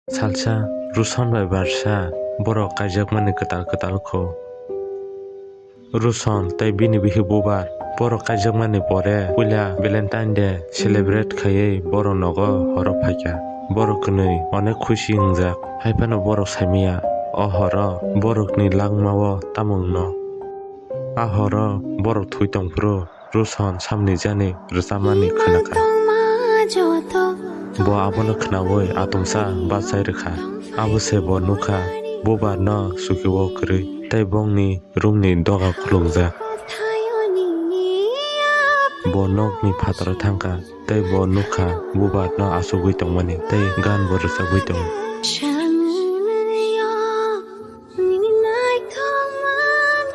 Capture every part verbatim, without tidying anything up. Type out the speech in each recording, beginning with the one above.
Salsa Ruson bai Barsa borok kaijakmani kwtal kwtal kho. Ruson tei bini bihik Bubar borok kaijakmani pore puila Valentine Day celebrate khaiwi borok nogo horo phaikha. Borok kwnwi onek khusi wngjak, haiphano borok saimanya o horo borokni langmao tamo wngno. A horo borok thwi tongphuru Ruson samni jani rwchapmani khwnakha. Bo abono khnaui atomsa bachai rwkha. Abo se bo nukha Bubarno suki-o kwrwi tei bongni roomni doga khulukjak. Bo nokni phataro thangkha tei bo nukha Bubarno achugwi tongmani tei gan bo rwchapwi tongo.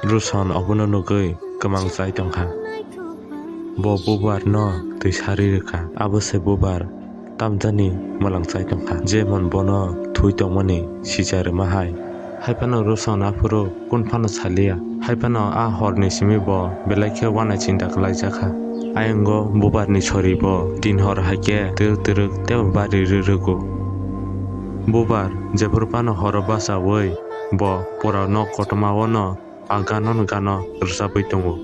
Ruson obono nugwi kwmang chai tongkha. Bo Bubarno twi sarwi rwkha. Abo se Bubar tamjani mwlang chai tongkha. Jemon bono thwi tongmani sija rwma hai. Haiphano Ruson aphuru kun phano saliya. Haiphano a horni simi bo belai khe uanai chinta khlaijakha. Ayongo Bubarni sori bo din hor hai khe twrwk twrwk tei bari rwrwgo. Bubar jephuru phano horo bachaui bo pura nok kotorma-o no a gano no gano rwchapwi tongo.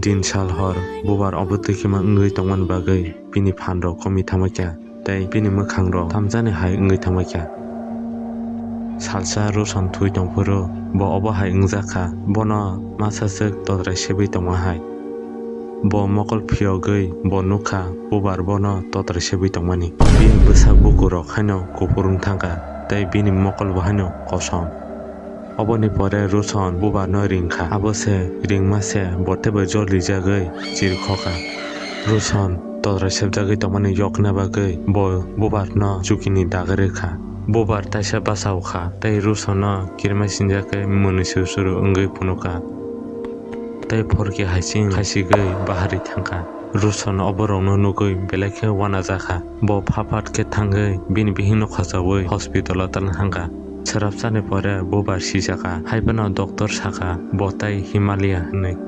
Din sal hor Bubar obo twi khema wngwi tongmani bagwi bini phan rok komi thangma kha tei bini mwkhang rok tamjani hai wngwi thangma kha. Salsa Ruson thwi tongphuru bo obo hai wngjak kha, bono masa swk totrai sebwi tongma hai. Bo mokol phiyogwi bo nukha Bubar bono totrai sebwi tongmani. Bini bwsak bukurok haino kuphur wng thangkha tei bini mokol bo haino kosom. Oboni pore Ruson Bubarno ringkha. Abo se ringma se bo teibo jolijagwi chirkhokha. Ruson totrai sebjagwi tongmani yokna bagwi bo Bubarno chukini dagwi rwkha. Bubar taisa bachao kha tei Rusonno kirima sinjakhe mwnwi suru suru wngwi phunukha. Tei phorki haising haisigwi bahari thangkha. Ruson oborokno nugwi belai khe uanajakha. Bo phat phat khe thangwi bini bihikno khochaui hospital-o twlang thangkha. Swrapsani pore Bubar sijakha, haiphano doctor sakha bo tai Himalaya hwnwi.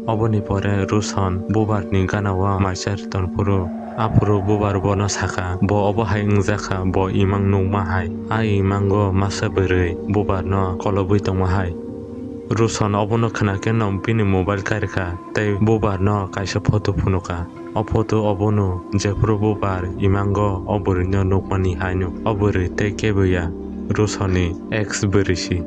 Oboni pore Ruson Bubarni gana-o maisa ri tongphuru, aphuru Bubar bono sakha, bo obo hai wngjakha, bo imang nukma hai. A imango masa bwrwi Bubarno kolobwi tongma hai. Ruson obono khwnakheno bini mobile karikha tei Bubarno kaisa photo phunukha. O photo obono jephuru Bubar imango o bwrwino nukmani haino o bwrwi tei kebo ya, Rusonni ex bwrwisi.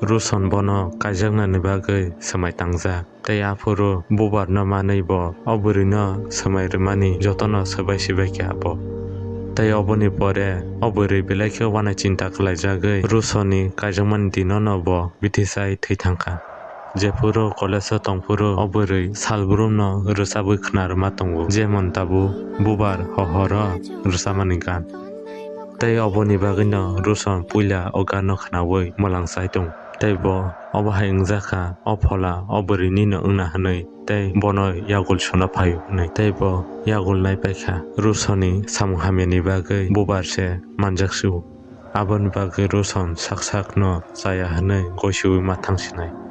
Ruson bono kaijaknani bagwi swmai tangjak. Tei aphuru Bubarno manwi bo o bwrwino swmai rwmani jotono swbai sibai kha bo. Tei oboni pore o bwrwi belai khe uanai chinta khlaijagwi Rusonni kaijakmani dinono bo bithi chai thwi thangkha. Jephuru college-o tongphuru o bwrwi salbrumno rwchabwi khna rwma tongo, jemon tabuk Bubar hohoro rwchapmani gan. Tei oboni bagwino Ruson puila o ganno khnaui mwlang chai tongo. Tei bo obo hai wngjakha, o phola o bwrwinino wngna hwnwi tei bono yagul suna phaio hwnwi. Tei bo yagul naipaikha, Rusonni samung hamyani bagwi Bubar se manjak su. Aboni bagwi Ruson sak sakno chaya hwnwi goisiui ma thangsinai.